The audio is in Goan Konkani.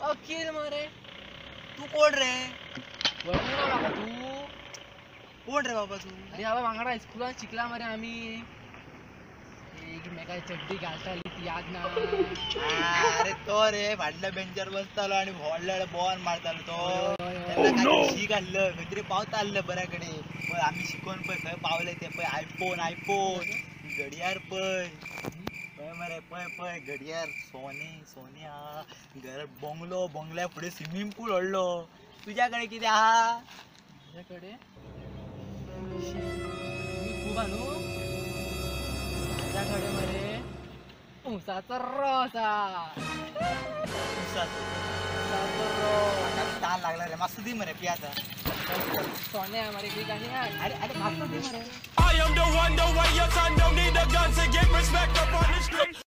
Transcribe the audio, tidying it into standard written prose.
अखिल मरे. तू कोण रे? वळखना बाबा तू. कोण रे बाबा तू? अरे बाबा वांगडा हायस्कुलान शिकला मरे आमी. एक मेका चड्डी घालताली ती याद ना? अरे तो रे फाटल्या बेंचार बसतालो आणि व्हडल्या बॉल मारतालो तो. हय. शीक आहलं खंय तरी पावता आहलं बऱ्या कडेन. पळय आमी शिकोन पळय खंय पावले ते. पळय आयफोन आयफोन घडयार पळय पळय मरे पळय पळय घडयार सोने सोने आहा. घरात बंगलो, बंगल्या फुडें स्विमींग पूल व्हडलो. तुज्या कडेन कितें आहा? माझ्याकडे मी खूप आणू. माझ्याकडे मरे ऊसाचा रस हा. उसाचो? ऊसाचो रस. ताण लागला रे, मातसो दी मरे पियाचा. सोन्या मरे एक आनी हाड. अरे अरे मातसो दी मरे. I am the one, the way your son don't need a gun to get respect up on the street.